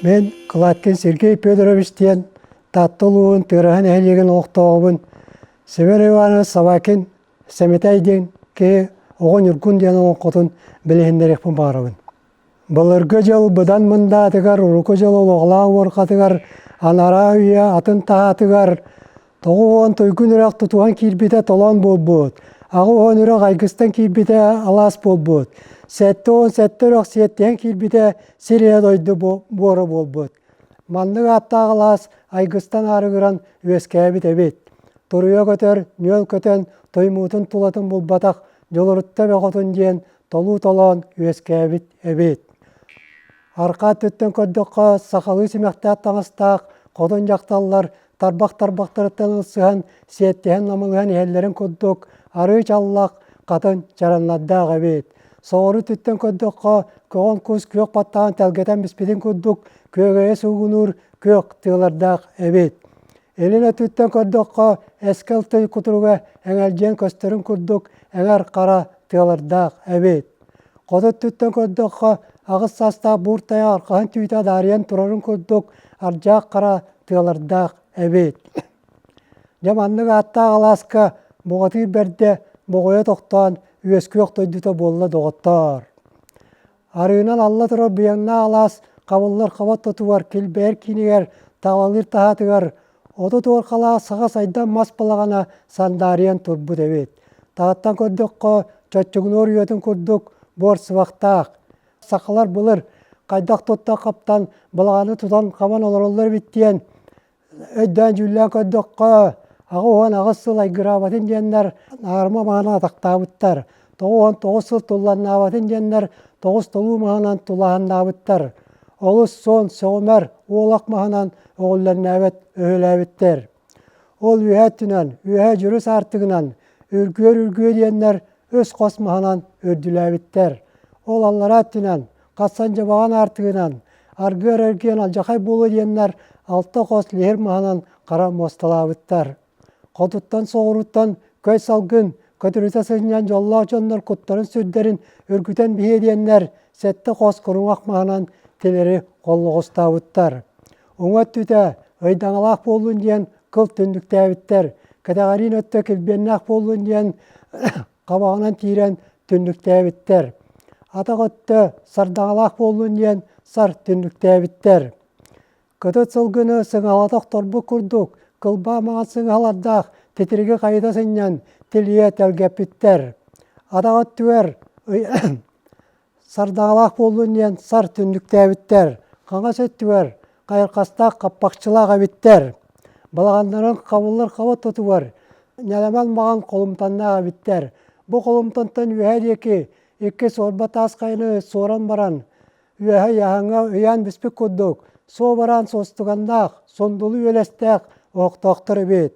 Мин Кладкин Сергей Федорович диэн Таатта улууһун Тыараһа нэһилиэгин олохтооҕобун. Семен Иванович Собакин Сэмэтэй диэн киһи Оҕо Ньургун диэн олоҥхотун билиһиннэриэхпин баҕарабын. Былыргы дьыл быдан мындаатыгар, урукку дьыл олоҕолоох уорҕатыгар, анараа үйэ атын таһаатыгар 90 туйгун үрэх тутуһан киирбитэ толоон буолбут, 80 үрэх айгыстан киирбитэ алаас буолбут, 77 үрэх сиэттиһэн киирбитэ сир ийэ дойду буора буолбут. Маннык ааттаах алаас айгыстан аарыгыран үөскээбит эбит. Туруйа көтөр, нүөл көтөн, тоймуутун тулатын булбатах Дьулурутта бөҕөтүн диэн толуу толоон үөскээбит эбит. Арҕаа өттүттэн көрдөххө, сахалыы симэхтээх таҥастаах хотун дьахталлар тарбах тарбахтарыттан ылсыһан, сиэттиһэн намылыһан иһэллэрин курдук арыы чаллах хатын чараннардаах эбит. Соҕуруу өттүттэн көрдөххө, көҕөн кус күөх баттаҕын тэлгэтэн биспитин курдук күөгэйэ суугунуур күөх тыалардаах эбит. Илин өттүттэн көрдөххө, эскэл тый кутуруга эҥэлдьийэн көстөрүн курдук эҥэр хара тыалардаах эбит. Хоту өттүттэн көрдөххө, аҕыс саастаах буур тайах арҕаһын түүтэ адаарыйан турарын курдук ардьаах хара тыалардаах эбит. Дьэ маннык ааттаах алааска бухатыыр бэрдэ боҕуйа тохтоон үөскүөх дойдута буолла доҕоттоор. Арыынан алла турар быйаҥнаах алаас хабыллар хаба ортотугар, килбэйэр киинигэр, таҕалыыр таһаатыгар оту туорхалаах саха сайдан мас балаҕана сандаарыйан турбут эбит. Таһыттан көрдөххө, чоччугунуор уйатын курдук буор сыбахтаах. Сахалар былыр хайдах туттан-хаптан балаҕаны тутан-хабан олороллор эбит диэн Өйдөөн-дьүүллээн көрдөххө, 88 сыл айгыраабатын диэннэр аарыма маһынан атахтаабыттар, 99 сыл тулланнаабатын диэннэр тоҕус толуу маһынан тулааһыннаабыттар, олус суон сөҕүмэр уолах маһынан өҕүллэннээбэт өһүлээбиттэр. Ол үөһэ өттүнэн, үөһэ дьүрүс аартыгынан, үргүөр үргүө диэннэр үс хос маһынан үрдүлээбиттэр. Ол аллараа өттүнэн, хассан дьабаҕан аартыгынан, аргыар эргийэн алдьархай буолуо диэннэр алта хос лиһир маһынан хара муосталаабыттар. Хотуттан соҕурууттан көй салгын көтүрүтэ сынньан дьоллоох дьоннор куттарын-сүрдэрин үргүтэн биһиэ диэннэр сэттэ хос куруҥах маһынан тилэри холлоҕостообуттар. Уҥа өттүтэ ыйдаҥалаах буоллун диэн кыл түннүктээбиттэр, кэтэҕэриин өттө килбиэннээх буоллун диэн хабаҕынан киирэн түннүктээбиттэр. Атах өттө сардаҥалаах буоллун диэн сар түннүктээбиттэр. Кытыт сылгыны сыҥаһалата охторбут курдук кылбаа маҥан сыҥаһалардаах титириги хайыта сынньан тилийэ тэлгэппиттэр. Атах өттүгэр Сардаҥалаах буоллун диэн сар түннүктээбиттэр, хаҥас өттүгэр хайырхастаах хаппахчылаах эбиттэр. Балаҕаннарын хабыллар хаба ортотугар ньэлэмэн маҕан холумтаннаах эбиттэр. Бу холумтантан үөһэ диэки икки суорба таас хайаны суоран баран, үөһэ ыйааһыҥҥа ыйаан бүспүт курдук, суо бараан суостуганнаах, сундулу үөлэстээх оһохтоохтор эбит.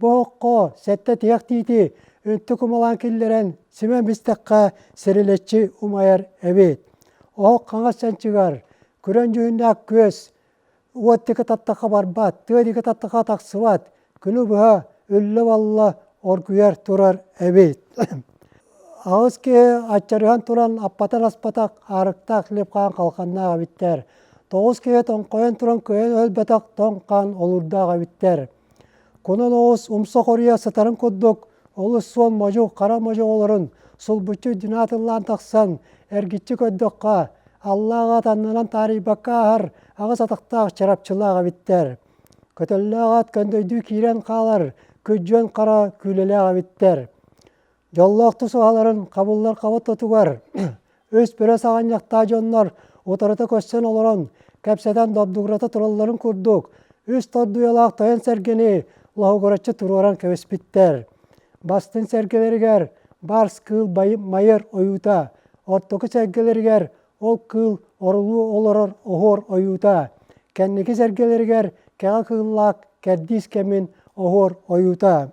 Бу оһоххо сэттэ тиһэх тиити үнтү кумалаан киллэрэн симэн бистэххэ сирилэччи умайар эбит. Оһох хаҥас чанчыгар күрэн дьүһүннээх күөс уот диэки таттахха барбат, тыа диэки таттахха тахсыбат, күнү быһа үллэ-балла оргуйар турар эбит. Аҕыс киһи аччарыһан туран аппатан-аспатах аарыктаах лип-хаан халханнаах эбиттэр. Тоҕус киһи тоҥхойон туран кыайан өлбөтөх тоҥ хаан олуурдаах эбиттэр. Кунан оҕус умса хоруйа сытарын курдук, олус суон модьу хара модьу оҕолорун сулбуччу үрдүнэ атыллаан тахсан, эргиччи көрдөххө, аллаах ат аннынан таарыйбакка ааһар аҕыс атахтаах чарапчылаах эбиттэр. Көтөллөөх ат көндөйдүү киирэн хаалар күрдьүөн хара күүлэлээх эбиттэр. Дьоллоох тусуһаларын хабыллар хаба тотугар үс бөрө саҕынньахтаах дьоннор утарыта көрсөн олорон, кэпсэтэн добдугурата туралларын курдук, үс тордуйалаах тойон сэргэни лоһугураччы туруоран кэбиспиттэр. Бастыҥ сэргэлэригэр барс кыыл майыр ойуута, ортоку сэргэлэригэр ол кыыл орулуу олорор оһуор ойуута, кэнники сэргэлэригэр кэҕэ кыыллаах кэрдиис кэмин оһуор ойуута.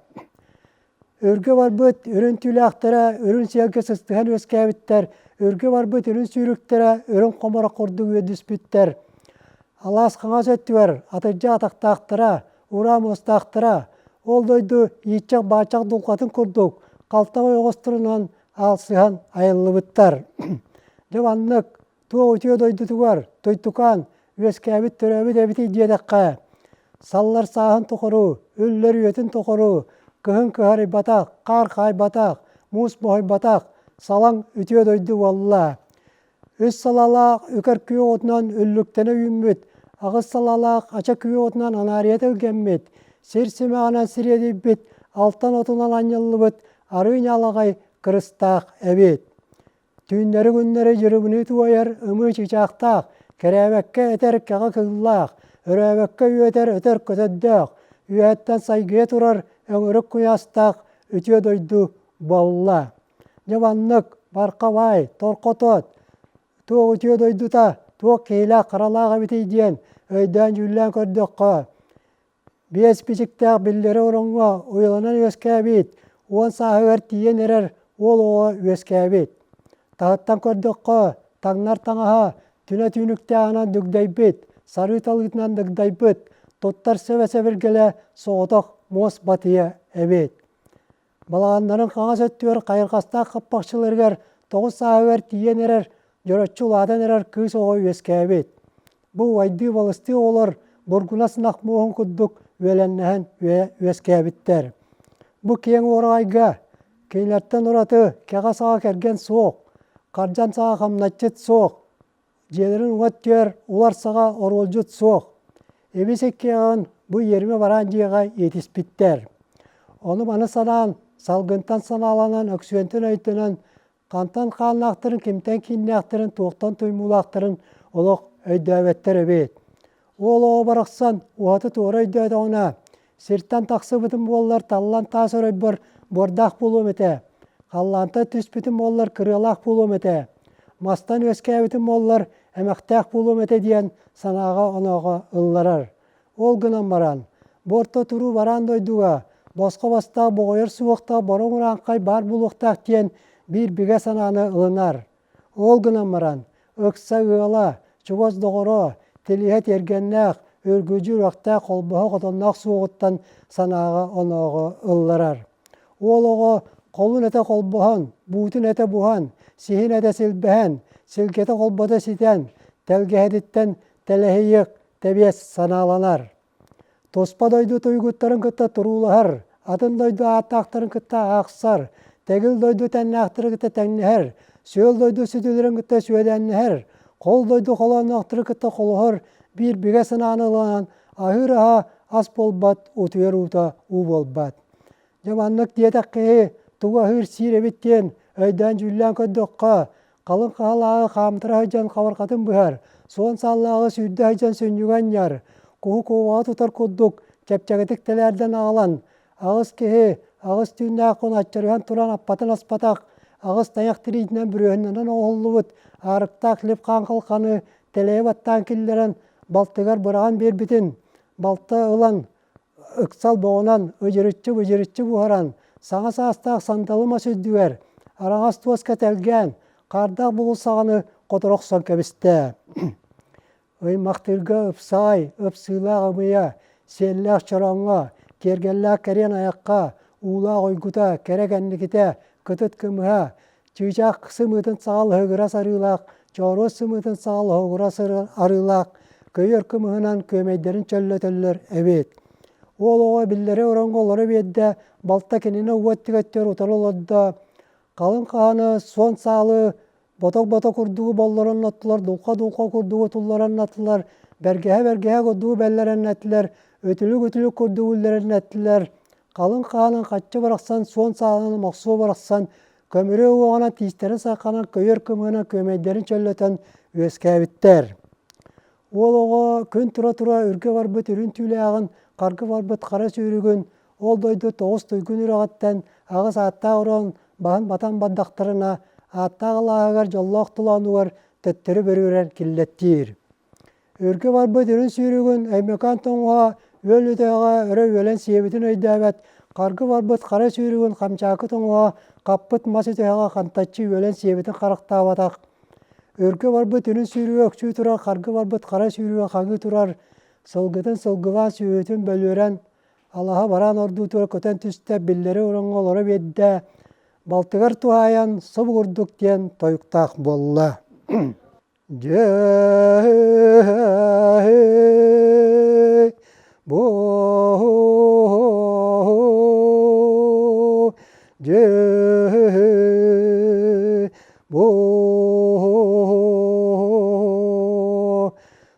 Өргө барбыт үрүн түүлээхтэрэ үрүн сиэлгэ сыстыһан үөскээбиттэр, өргө барбыт үрүн сүүрүктэрэ үрүҥ хоморох курдук үөдүспүттэр. Алаас хаҥас өттүгэр атырдьах атахтаахтара, ураа муостаахтара, ол дойду ииччэх-бааччах дулҕатын курдук халтаҥ ойоҕосторунан аалсыһан айыллыбыттар. Дьэ маннык туох үтүө дойдутугар Туйтукаан үөскээбит-төрөөбүт эбитий диэтэххэ, саллар сааһын тухары, үллэр үйэтин тухары кыһын кыһарыйбатах, хаар хаайбатах, муус моһуйбатах салаҥ үтүө дойду буолла. Үс салалаах үкэр күөх отунан үллүктэнэ үүммүт, аҕыс салалаах ача күөх отунан анаарыйа тэлгэммит, сир симэҕинэн сириэдийбит, алтан отунан анньыллыбыт арыы ньалаҕай кырыстаах эбит. Түүннэри-күннэри дьырыбыныы туойар ымыы чыычаахтаах, кэрээбэккэ этэр кэҕэ кыыллаах, өрөөбөккө үөтэр өтөр көтөрдөөх, үөһэттэн сайгыйа турар өҥүрүк куйаастаах үтүө дойду буолла. Дьэ маннык бархабаай, торхотот, туох үтүө дойдута, туох киһилээх харалаах эбитий диэн өйдөөн-дьүүллээн көрдөххө, Биэс бичиктээх биллэри ороҥҥо уйаланан үөскээбит, 10 сааһыгар тиийэн эрэр уол оҕо үөскээбит. Таһыттан көрдөххө, таҥнар таҥаһа түнэ түүнүктээҕинэн дыгдайбыт, сарыы талыытынан дыгдайбыт, туттар сэбэ-сэбиргэлэ соҕотох муос батыйа эбит. Балаҕаннарын хаҥас өттүгэр хайырҕастаах хаппахчыларыгар 9 сааһыгар тиийэн эрэр, дьороччу улаатан эрэр кыыс оҕо үөскээбит. Бу убайдыы-балыстыы оҕолор бургунас ынах муоһун курдук үөлэннэһэн үөскээбиттэр. Бу киэҥ уораҕайга кинилэртэн ураты кэҕэ саҕа кэргэн суох, хардьан саҕа хамначчыт суох, Дьиэлэрин уҥа өттүгэр улар саҕа оруолдьут суох. Ибис иккиэҕин бу иэримэ бараан дьиэҕэ иитиспиттэр. Ону-маны санаан, салгынтан санааланан, өксүөнтэн өйдөнөн, хантан хааннаахтарын, кимтэн кииннээхтэрин, туохтан туймуулаахтарын олох өйдөөбөттөр эбит. Уол оҕо барахсан уһаты-туора өйдөөтөҕүнэ, сиртэн тахсыбытым буоллар таллан таас оройбор буордаах буолуом этэ, халлаантан түспүтүм буоллар кырыалаах буолуом этэ, мастан үөскээбитим буоллар эмэхтээх буолуом этэ диэн санааҕа-онооҕо ылларар. Ол гынан баран, бу орто туруу бараан дойдуга босхо бастаах боҕойор суохтаах бороҥ урааҥхай баар буолуохтаах диэн биир бигэ санааны ылынар. Ол гынан баран, ыкса ыала, чугас доҕоро, тилиһэ тиэргэннээх, үргүдьү үрэхтээх холбоһо хотонноох суоҕуттан санааҕа-онооҕо ылларар. Уол оҕо холун этэ холбоһон, буутун этэ буһан, сиһин этэ силбэһэн, силгэтэ холбото ситэн, тэлгэһэтиттэн тэлэһийиэх тэбиэс санааланар. Туспа дойду туйгуттарын кытта туруулаһар, атын дойду ааттаахтарын кытта аахсар, тэгил дойду тэннээхтэрин кытта тэҥнэһэр, сүөл дойду сүтүлэрин кытта сүөдээннэһэр, хол дойду холоонноохторун кытта холоһор биир бигэ санааны ылынан аһыыр аһа ас буолбат, утуйар уута уу буолбат. Дьэ маннык диэтэх киһи тугу аһыыр-сиир эбит диэн өйдөөн-дьүүллээн көрдөххө, Халыҥ хаһалааҕы хаамтара сылдьан хабарҕатын быһар, суон сааллааҕы сүүрдэ сылдьан сүнньүгэ анньар, куһу куобаҕа тутар курдук чэпчэкитик тэлээрдэн аҕалан, аҕыс киһи аҕыс түүннээх күн аччарыһан туран аппатын аспатах, аҕыс тайах тириитинэн бүрүөһүннэнэн оҥоһуллубут аарыктаах лип хаан халханы тэлэйэ баттаан киллэрэн балтыгар быраҕан биэрбитин, балта ылан ыксал боҕунан ыдьырыччы-быдьырыччы буһаран, саҥа саастаах сандалы мас үрдүгэр араҥас туоска тэлгээн, хаардаах бугул саҕаны хоторо охсон кэбистэ. Ыймахтыырга ыпсаай, ыпсыылаах ымыйа, сиэллээх чороҥҥо, киэргэллээх кэриэн айахха, уулаах уйгута, кэрэ кэнникитэ, кытыт кымыһа, Чыычаах сымыытын саҕа лаһыгырас арыылаах, чооруос сымыытын саҕа лоһугурас арыылаах, көйөр кымыһынан күөмэйдэрин чөллөтөллөр эбит. Уол оҕо биллэри ороҥҥо олоро биэрдэ, балта кинини уот түгэттэр утары олордо. Халыҥ хааны, суон саалы, боток-боток курдугу боллорон оттулар, дулха-дулха курдугу тулларан аттылар, бэргэһэ-бэргэһэ курдугу бэллэрэн эттилэр, үтүлүк-үтүлүк курдугу үллэрэн эттилэр. Халыҥ хаанын хаччы барахсан, суон саалынан мохсуо барахсан, көмүрүө уоҕунан тиистэрин сахханан көйөр кымыһынан күөмэйдэрин чөллөтөн үөскээбиттэр. Уол оҕо күн тура-тура үргэ барбыт үрүн түүлээҕин, харгы барбыт хара сүүрүгүн, ол дойду тоҕус туйгун үрэҕиттэн аҕыс ааттаах ороон баһын батан бардахтарына, ааттаах алааһыгар дьоллоох толоонугар төттөрү бөрүөрэн киллэттиир. Үргэ барбыт үрүн сүүрүгүн Өймөкөөн тоҥуһа үөл үтэҕэ өрө үөлэн сиэбитин өйдөөбөт, харгы барбыт хара сүүрүгүн Хамчаакы тоҥуһа хаппыт мас үтэһэҕэ хантаччы үөлэн сиэбитин харахтаабатах. Үргэ барбыт үрүн сүүрүгэ өксүү турар, харгы барбыт хара сүүрүгэ хаҥыы турар, сылгытын сылгылаан сүөһүтүн бөлүөрэн, алаһа бараан ордуутугар көтөн түстэ, биллэри ороҥҥо олоро биэрдэ, балтыгар туһаайан субу курдук диэн тойуктаах буолла. Дьэ.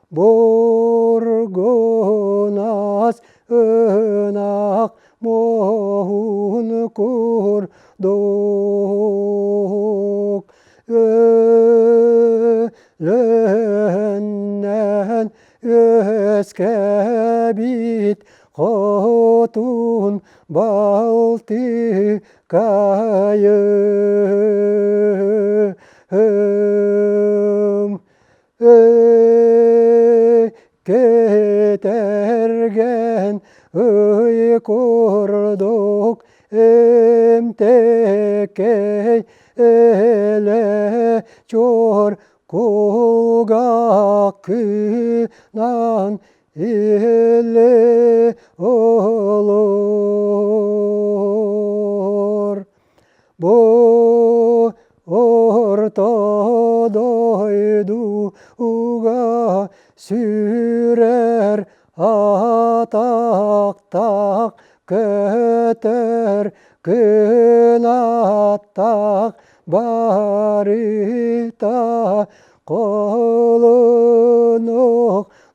Бургунас ынах муоһун курдук Өлөннөн үөскэбит хотун балтыкайым Кэтэргэн ый курдук эмтэкэй элэ чуор кулгааххынан иһиллэ олор. Бу орто дойдуга сүүрэр атахтаах көтөр кынаттаах барыта холунук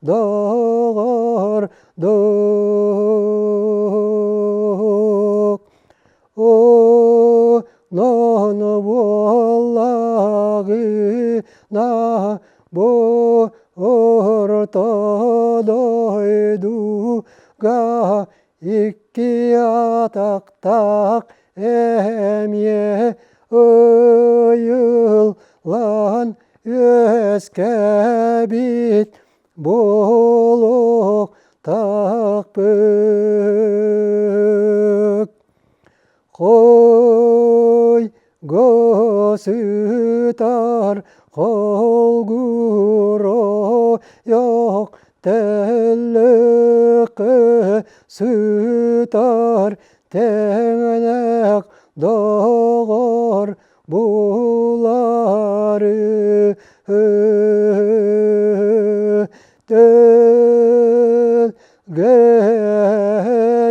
доҕордук. Онон буоллаҕына бу орто дойдуга икки атахтаах эмиэ ыйыллан үөскээбит буолуохтаахпыт. Хой сытар холгуро тэллэххэ сытар тэҥнэх доҕор булары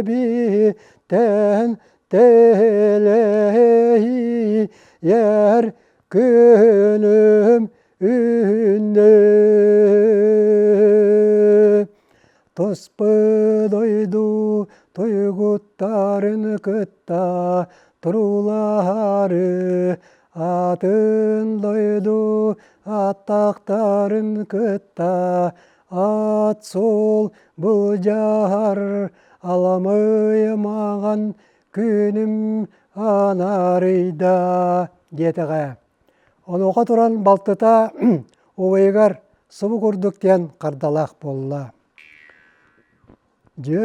Тэлгэбитэн тэлэһийэр күнүм үүннэ. Туспа дойду туйгуттарын кытта туруулаһары, атын дойду аттахтарын кытта ат суол былдьаһар аламай маҕан күнүм анаарыйда диэтэҕэ. Онуоха туран балтыта убайыгар субу курдук диэн хардалаах буолла. Дьэ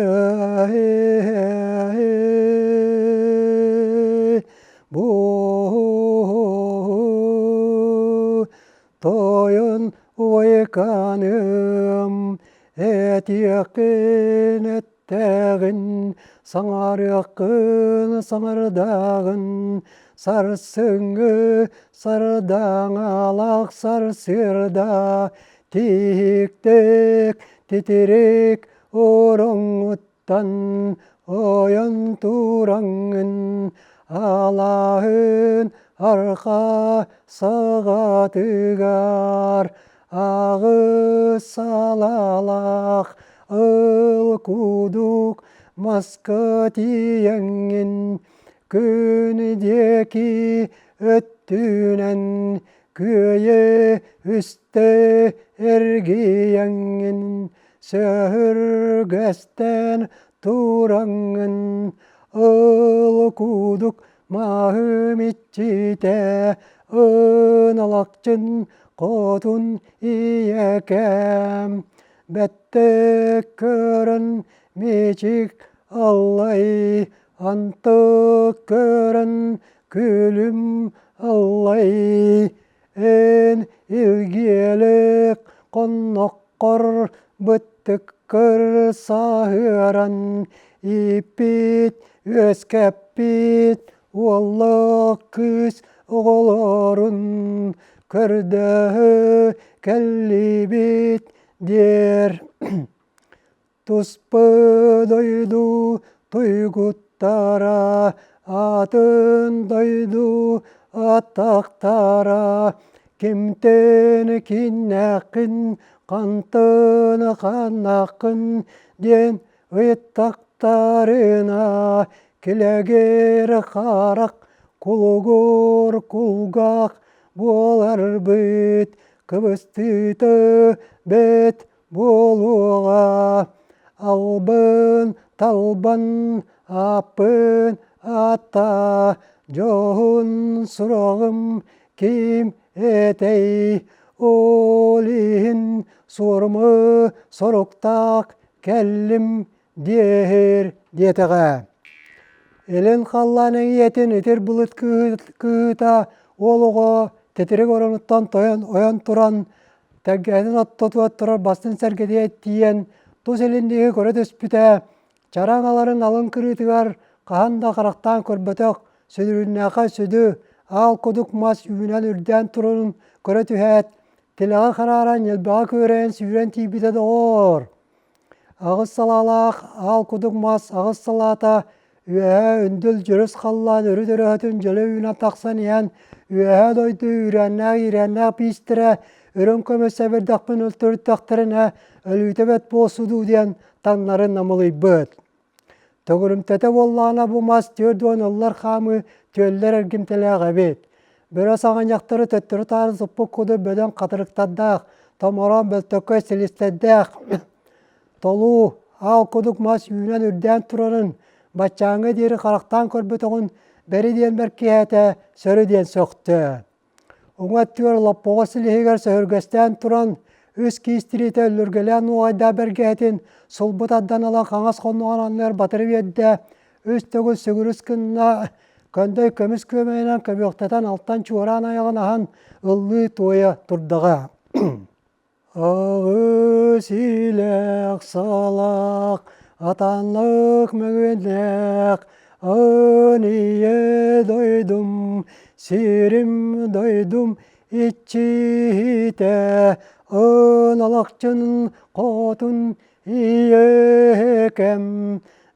бу тойон убайканым этиэххин эттэҕин саҥарыаххын саҥардаҕын сарсыҥҥы сардаҥалаах сарсыарда Тииктик, титирик ороҥҥуттан ойон тураҥҥын алааһын арҕаа саҕатыгар аҕыс салалаах ыл кудук маска тиийэҥҥин күн диэки өттүнэн Күөйэ үстэ эргийэҥҥин, сөһүргэстэн тураҥҥын, ыл куудук маһым иччитэ, ыналакчын хотун ийэкэм, бэттик көрөн мичик аллай, антык көрөн Күлүм аллай, эн илгиэлээх хонноххор быттыккар сааһыаран ииппит, үөскэппит уоллаах кыыс оҕолорун көрдөһө кэллибит диэр Туспа дойду туйгуттара, атын дойду аттахтара. Кимтэн кииннээххин, хантан ханнааххын диэн ыйыттахтарына, килэгир харах, кулугур кулгаах буоларбыт кыбыстыыта бэт буолуоҕа. Албын талбан ааппын ааттаа, дьоһун сураҕым ким этэй, ол иһин суоруму соруктаах кэллим диэһир диэтэҕэ. Илин халлаан эҥийэтин итир былыт кыыһыта уол оҕо титирик оронуттан тойон ойон туран тэлгэһэтин оттотугар турар бастыҥ сэргэтигэр тиийэн тус илин диэки көрө түспүтэ чараҥ аларын алын кырыытыгар хаһан да харахтаан көрбөтөх сүдүрүннээхэй сүдү аал кудук мас үүнэн үрдээн турарын көрө түһээт тилэҕэ харааран ньылбаҕа күөрэйэн сүүрэн тиийбитэ доҕоор Аҕыс салаалаах аал кудук мас аҕыс салаата үөһээ үндүл дьөрүс халлаан өрүт өрөһөтүн дьөлө үүнэн тахсан иһэн үөһээ дойду үүрээннээх-иирээннээх биистэрэ үрүҥ көмүс сэбирдэхпин өлтөрүттэхтэринэ өлүүтэ бэт буолсу дуу диэн таҥнары намылыйбыт. Төгүрүмтэтэ буоллаҕына бу мас 40 ыллар хаамыы түөллэр эргимтэлээх эбит. Бөрө саҕынньахтары төттөрү-таары сыппыт кудук бөдөҥ хатырыктардаах, томороон бөлтөккөй силистэрдээх толуу, аал кудук мас үүнэн үрдээн турарын баччааҥҥа диэри харахтаан көрбөтөҕүн бэри диэн бэркиһээтэ, сөрү диэн сөхтө. Уҥа өттүгэр лоппоҕо силиһигэр сөһүргэстээн туран, үс киис тириитэ өллүргэлээн нуоҕайдаах бэргэһэтин сулбу тардан ылан хаҥас хонноҕун анныгар батары биэрдэ, үс төгүл сүгүрүс гынна, көндөй көмүс күөмэйинэн көбүөхтэтэн алтан чуораан айаҕын аһан ыллыы-туойа турдаҕа. Аҕыс илэх салах, атаннык мөҥүннээх, ын ийэ дойдум, сирим дойдум иччитэ, ын алахчын хотун ийэкэм,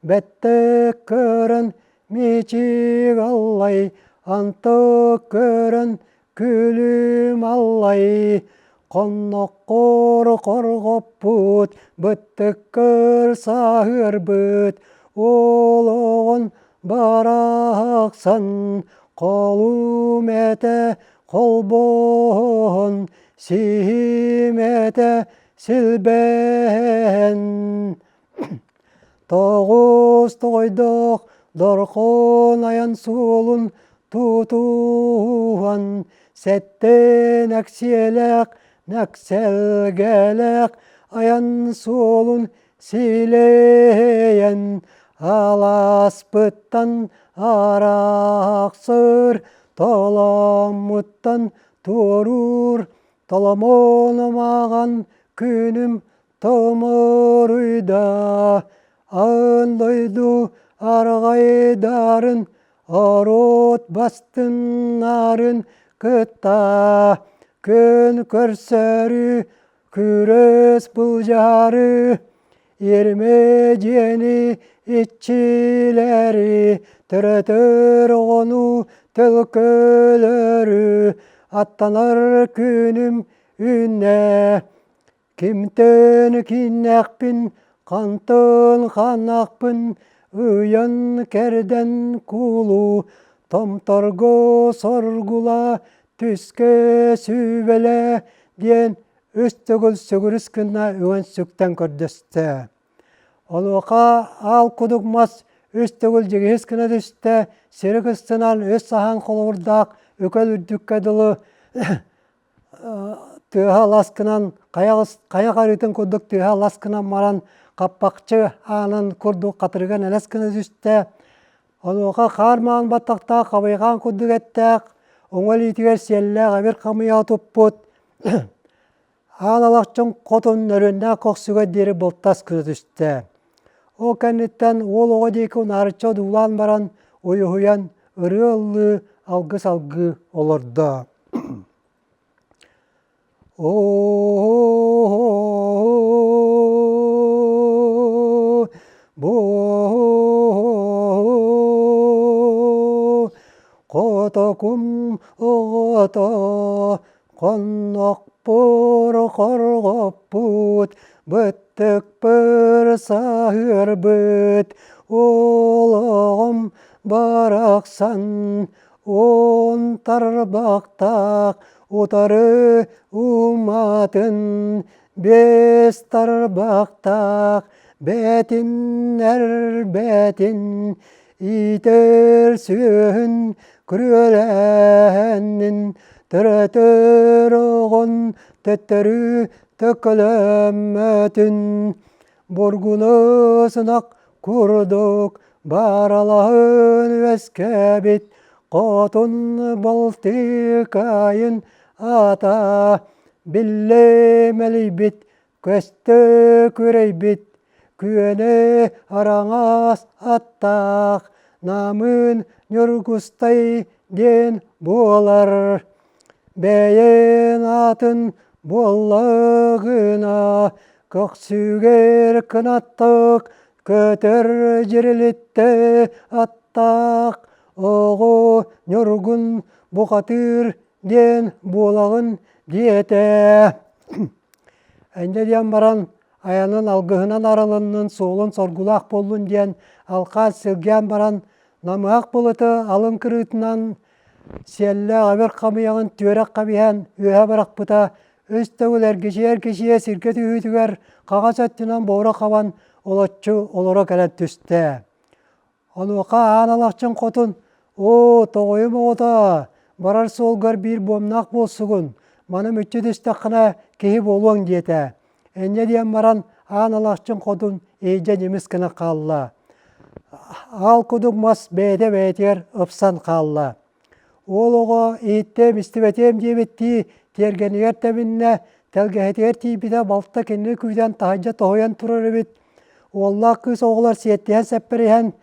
бэттик көрөн мичик аллай, антык көрөн Күлүм аллай, хонноххор хорҕоппут, быттыккыр сааһыарбыт, олоҕун барахсан, холум этэ холбоһон, сиһим этэ силбэһэн. Тоҕус тоҕойдоох дорхоон айан суолун тутуһан, сэттэ нэксиэлээх нэксэлгэлээх айан суолун силэйэн, алааспыттан арахсыр, толоммуттан туоруур, толомону мааҕан күнүм Томоруйда аан дойду арҕайдарын оруот бастыҥнарын кытта күн көрсөрү күрөс былдьаары иэрмэ дьиэни иччилэри төрөтөр оҕону төлкөлөрү аттанар күнүм үүннэ Кимтэн кииннээхпин, хантан хааннаахпын ыйан-кэрдэн куулу, томторго соргула, түскэ сүбэлэ диэн үс төгүл сүгүрүс гына үҥэн-сүктэн көрдөстө. Онуоха аал кудук мас үс төгүл дьигиһис гына түстэ, сири кыстынан үс саһаан холобурдаах үкэл үрдүккэ дылы Тыаһа лас гынан хайа харыытын курдук тыаһа лас гынан баран хаппахчы аанын курдук хатырыга нэлэс гына түстэ. Онуоха хаар маҥан баттахтаах хабыйҕаан курдук эттээх, уҥа илиитигэр сиэллээх эбир хамыйаҕы туппут, аан алахчын хотун нөрүөннээх көхсүгэ диэри былтас гына түстэ. Ол кэнниттэн уол оҕо диэки унаарыччы одуулаан баран уйуһуйан ырыа ыллыы, алгыс алгыы олордо. Хотокум оҕото. Хоннохпор хорҕоппут, быттыкпыр саһыарбыт, олоҕум барахсан он тарбахтаах утары уматын биэс тарбахтаах бэтин эрбэтин иитэр сүөһүн күрүөлэһэнин төрөтөр оҕон төттөрү төкөлөммөтүн бургуну сынах курдук баралаһын үөскээбит хотун балтыкайын аата биллэ мэлийбит көстө күрэйбит күөнэ араҥас аттаах Намыын Ньургустай диэн буолар. Бэйэн атын буоллаҕына көхсүгэр кынаттык көтөр дьирилиттэ аттаах оҕо Ньургун бухатыыр диэн буолаҕын диэтэ. Инньэ диэн баран айанын алгыһынан арылыннын, суолун соргулаах буоллун диэн алхаас силгээн баран намыһах былыты алын кырыытынан сиэллээх эбир хамыйаҕын түөрэх хабиһан үөһэ бырахпыта үс төгүл эргичийэ-эргичийэ сиргэ түһүүтүгэр хаҥас өттүнэн буора хабан олоччу олоро кэлэн түстэ. Онуоха Аан Алахчын хотун «Оо, тоҕойум оҕото, барар суолгар биир буомнаах буолсугун, маны мүччү түстэххинэ киһи буолуоҥ» диэтэ. Инньэ диэн баран Аан Алахчын хотун иһирдьэ ньимис гына хаалла. Аал кудук мас бэйэтэ бэйэтигэр ыпсан хаалла. Уол оҕо иһиттиэм, истибэтиэм диэбиттии тиэргэнигэр тэбиннэ, тэлгэһэтигэр тиийбитэ балта кинини күүтэн таһырдьа тоһуйан турар эбит. Уоллаах кыыс оҕолор сиэттиһэн сэппэриһэн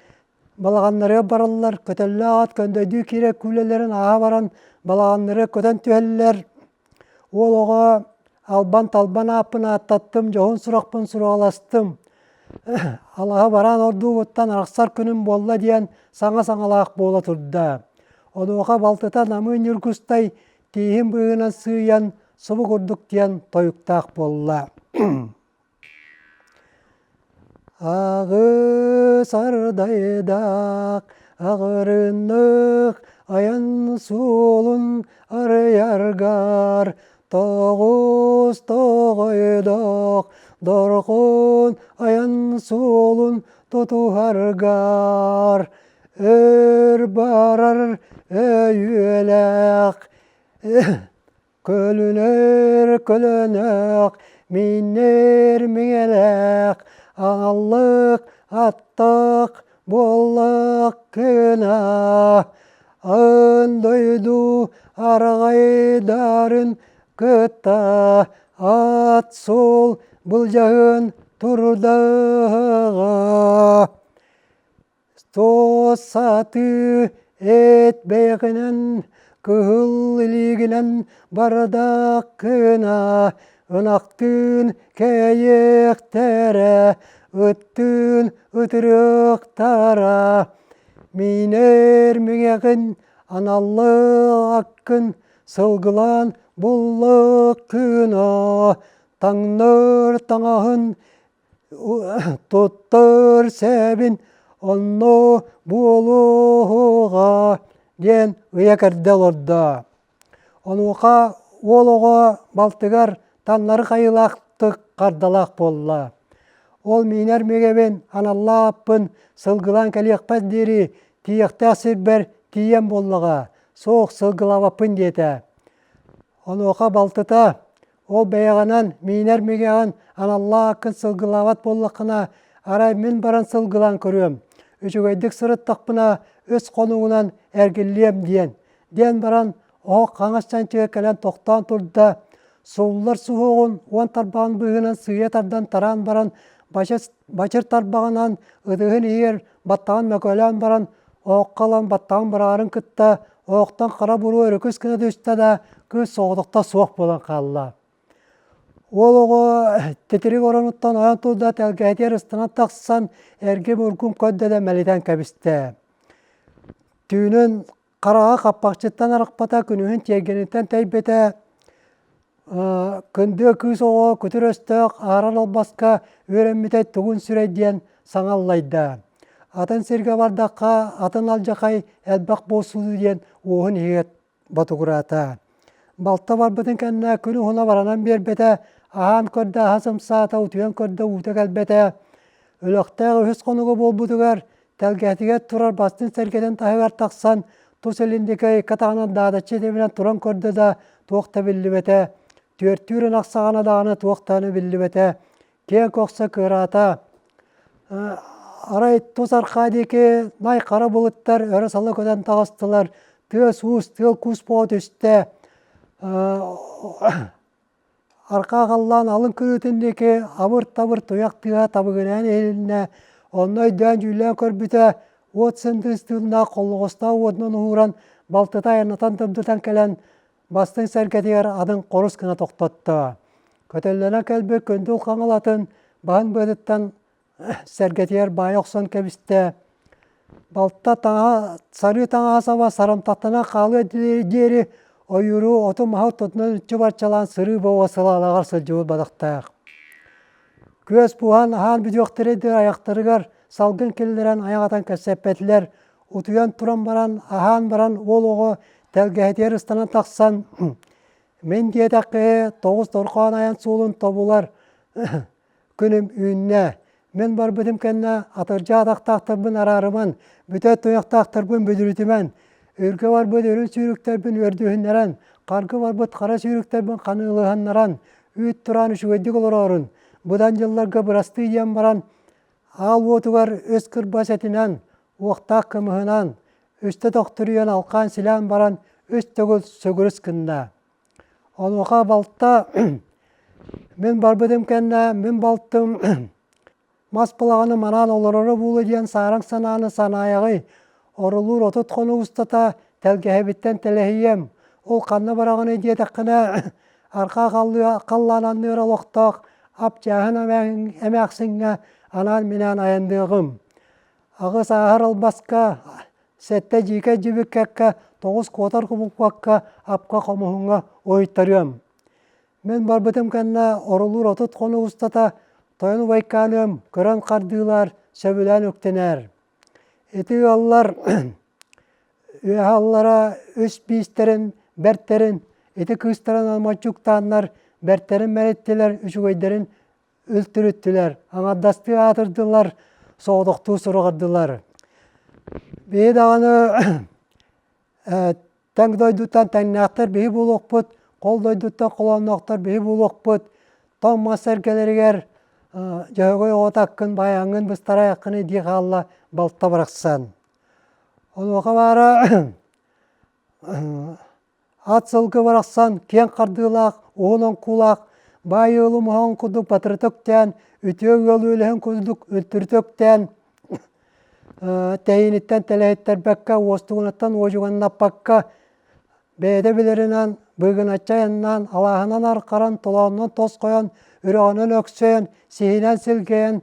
балаҕаннарыгар бараллар, көтөллөөх ат көндөйдүү киирэр күүлэлэрин ааһа баран балаҕаннарыгар көтөн түһэллэр. Уол оҕо албан-талбан ааппын ааттаттым, дьоһун сурахпын сураҕаластым. Алаһа бараан ордуубуттан арахсар күнүм буолла диэн саҥа саҥалаах буола турда. Онуоха балтыта Намыын Ньургустай тииһин быыһынан сыыйан субу курдук диэн тойуктаах буолла. Аҕыс ардайдаах аҕырыннык айан суолун арыйаргар тоҕус тоҕойдоох дорҕоон айан суолун тутуһаргар өр барар өйүөлээх Көлүнэр көлөнөх, мииннэр миҥэлээх, аналлык аттаах буоллах гына Аан дойду араҕайдарын кытта ат суол былдьаһын турдаҕа. Туос сатыы эт бэйэҕинэн, кыһыл илиигинэн бардаххына, ынахтыын кэйиэхтэрэ, ыттыын ытырыахтара. Миинэр миҥэҕин аналлаах аккын сылгылаан буллаххына, таҥнар таҥаһын Туттар сэбин онно буолуоҕа диэн ыйа кэрдэ олордо. Онуоха уол оҕо балтыгар таннары хайыылаахтык хардалаах буолла. Ол миинэр мигэбин аналлаах аппын сылгылаан кэлиэхпэр диэри тиийиэхтээх сирбэр тиийэн буоллаҕа, суох сылгылаабаппын диэтэ. Онуоха балтыта Ол бэйэҕинэн миинэр мигэҕин аналлаах аккын сылгылаабат буоллаххына, арай мин баран сылгылаан көрүөм, үчүгэйдик сырыттахпына үс хонугунан эргиллиэм диэн, диэн баран оһох хаҥас чанчыга кэлэн тохтоон турда, сууллар суһуоҕун уон тарбаҕын быыһынан сыыйа тардан тараан баран бачыр тарбаҕынан ытыһын иһигэр баттаҕын мөкөлөөн баран оһоххо ылан баттаҕын быраҕарын кытта оһохтон хара буруо өрүкүс гына түстэ да кыыс соҕотохто суох буолан хаалла. Уол оҕо титирик оронуттан ойон турда тэлгэһэтигэр ыстанан тахсан эргим-ургум көрдө да мэлитэн кэбистэ. Түүнүн хараҕа хаппахчыттан арахпата, күнүһүн тиэргэниттэн тэйбитэ. Кындыа кыыс оҕо күтүр өстөөх аарар албаска үөрэммитэ тугун сүрэй диэн саҥа аллайда. Атын сиргэ бардахха атын алдьархай элбэх буолсуу диэн уоһун иһигэр ботугураата. Балта барбытын кэннэ күн уһуна баранан биэрбэтэ, аһаан көрдө аһа сымсаата, утуйан көрдө уута кэлбэтэ. Өлөхтөөх үһүс хонуга буолбутугар тэлгэһэтигэр турар бастыҥ сэргэтин таһыгар тахсан тус илиндикэй икки атаҕынан даадаччы этибинэн туран көрдө да туох да биллибэтэ. Түөртүүр ынах саҕана даҕаны туох даҕаны биллибэтэ. Киэҥ көхсө кыараата. Арай тус архаа диэки най хара былыттар өрө сала көтөн таҕыстылар. Тыас-уус, тыал-куус буола түстэ. Арҕаа халлаан алын кырыытын диэки абыр-табыр туйах тыаһа табыгыраан иһилиннэ, онно өйдөөн-дьүүллээн көрбүтэ, уот сындыыс тыыннаах холлоҕостоох уотунан уһууран, балтыта айаннатан тымтытан кэлэн, бастыҥ сэргэтигэр атын хорус гына тохтотто. Көтөллөнөн кэлбит күндүл хаҥыл атын баһын быатыттан сэргэтигэр баайа охсон кэбистэ. Балта таҥаһа, сарыы таҥаһа саба сарамтаттанан хаалыа диэри ойууру оту-маһы ортотунан үччү барчалаан сырыы буола сылаалаҕар сылдьыбыт бадахтаах. Күөс буһан аһаан бүтүөхтэрэ диэри айахтарыгар салгын киллэрэн айах атан кэпсэппэтилэр. Утуйан туран баран, аһаан баран уол оҕо тэлгэһэтигэр ыстанан тахсан мин диэтэххэ тоҕус дорҕоон айан суолун тобулар Күнүм үүннэ. Мин барбытым кэннэ атырдьах атахтаахтарбын араарыман, бүтэ туйахтаахтарбын бүдүрүтүмэн, үргэ барбыт үрүҥ сүүрүктэрбин үөрдүһүннэрэн, харгы барбыт хара сүүрүктэрбин ханыылыһыннаран, үүт тураан үчүгэйдик олороорун, быдан дьылларга бырастыы диэн баран, аал уотугар үс кырбас этинэн, уохтаах кымыһынан, үстэ тохтуруйан алхаан-силээн баран үс төгүл сөгүрүс гынна. Онуоха балта мин барбытым кэннэ мин балтым мас балаҕаны манаан олороро буолуо диэн саараҥ санааны санаайаҕый, орулуур 30 хонук устата тэлгэһэбиттэн тэлэһийиэм, ол ханна бараҕыный диэтэххинэ арҕаа халлаан анныгар олохтоох ап-дьааһын эмээхсиҥҥэ анаан-минээн айанныаҕым. Аҕыс ааһар албаска Сэттэ дьиикэй дьүбүккэккэ, тоҕус куотар кубулҕакка, апка хомуһуҥҥа уһуйтарыам. Мин барбытым кэннэ орулуур 30 хонук устата тойон убайкааныам көрөн хардыылаар, сөбүлээн үктэнээр. Ити ыаллар үөһэ аллара үс биистэрин, бэртэрин, ити кыыстарын алмаччуктааннар бэртэрин мэриттилэр, үчүгэйдэрин үлтүрүттүлэр, аҥардастыы аатырдылар, соҕотохтуу сураҕырдылар. Биһи даҕаны тэҥ дойдуттан тэҥнээхтэр биһи буолуохпут, хол дойдуттан холоонноохтор биһи буолуохпут, тоҥ мас сэргэлэригэр Дьөһөгөй оҕото аккын баайаҥҥын быстарайаххыный дии хаалла балта барахсан. Онуоха баара Ат сылгы барахсан киэҥ хардыылаах, уһун оҥкуулаах, баай ыал умуһаҕын курдук батырыта үктээн, үтүө ыал үөлэһин курдук үлтүрүтэ үктээн, тэйиниттэн тэлэһиттэрбэккэ, уостугунаттан уодьуганнаппакка, бэйэтэ билэринэн быыгыначчы айаннаан, алааһынан архаран, толоонунан тосхойон, үрэҕинэн өксөйөн, сиһинэн силгэйэн,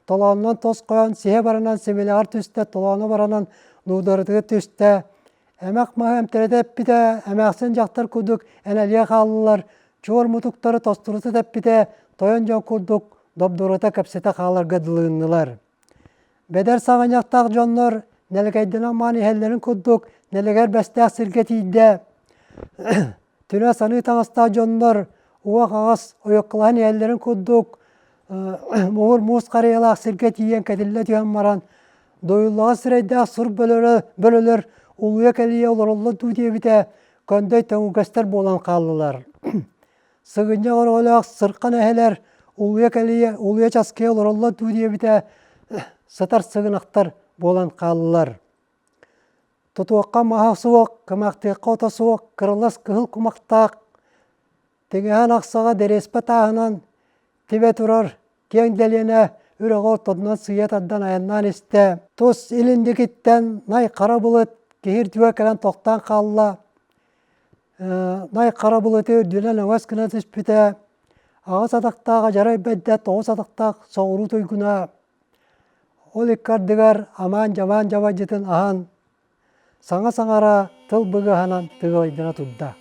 толоонунан тосхойон, сиһэ баранан симилэҕэр түстэ, толооно баранан нуударатыгар түстэ, Эмэх маһы эмтэрэтэ эппитэ, эмээхсин дьахтар курдук энэлийэ хааллылар, чуор мутуктары тостурута тэппитэ, тойон дьон курдук добдурута кэпсэтэ хааларга дылыыннылар. Бэдэр саҕынньахтаах дьоннор нэлэкэйдэнэн маан иһэллэрин курдук нэлэгэр бэстээх сиргэ тиийдэ. Түнэ саныы таҥастаах дьоннор уҥа-хаҥас ойуоккалаһан иһэллэрин курдук муҥур муус харыйалаах сиргэ тиийэн кэтиллэ түһэн баран Дуйуллаҕас сирэйдээх сур бөлөрө бөлөлөр улуйа кэлийэ олороллор дуу диэбитэ көндөй төҥүргэстэр буолан хааллылар. Сыгынньах өрөҕөлөөх сырхан эһэлэр улуйа кэлийэ улуйа часкыйа олороллор дуу диэбитэ сытар сыгынахтар буолан хааллылар. Тутуохха маһа суох, кымаахтыахха ото суох, кырылас кыһыл кумахтаах, тиҥэһэн ахсаҕа дэриэспэ тааһынан тибэ турар Киэҥ дэлиэнэ үрэҕи ортотунан сыыйа тардан айаннаан истэ. Тус илин диэкиттэн най хара былыт киһи үрдүгэр кэлэн тохтоон хаалла. Най хара былыты үрдүнэн өҥөс гына түспүтэ. Аҕыс атахтаах адьарай бэрдэ, тоҕус атахтаах соҕуруу туйгуна. Ол икки ардыгар амаан-дьабаан дьабадьытын аһан, саҥа саҥара тыл быгыһанан тыгылайдана турда.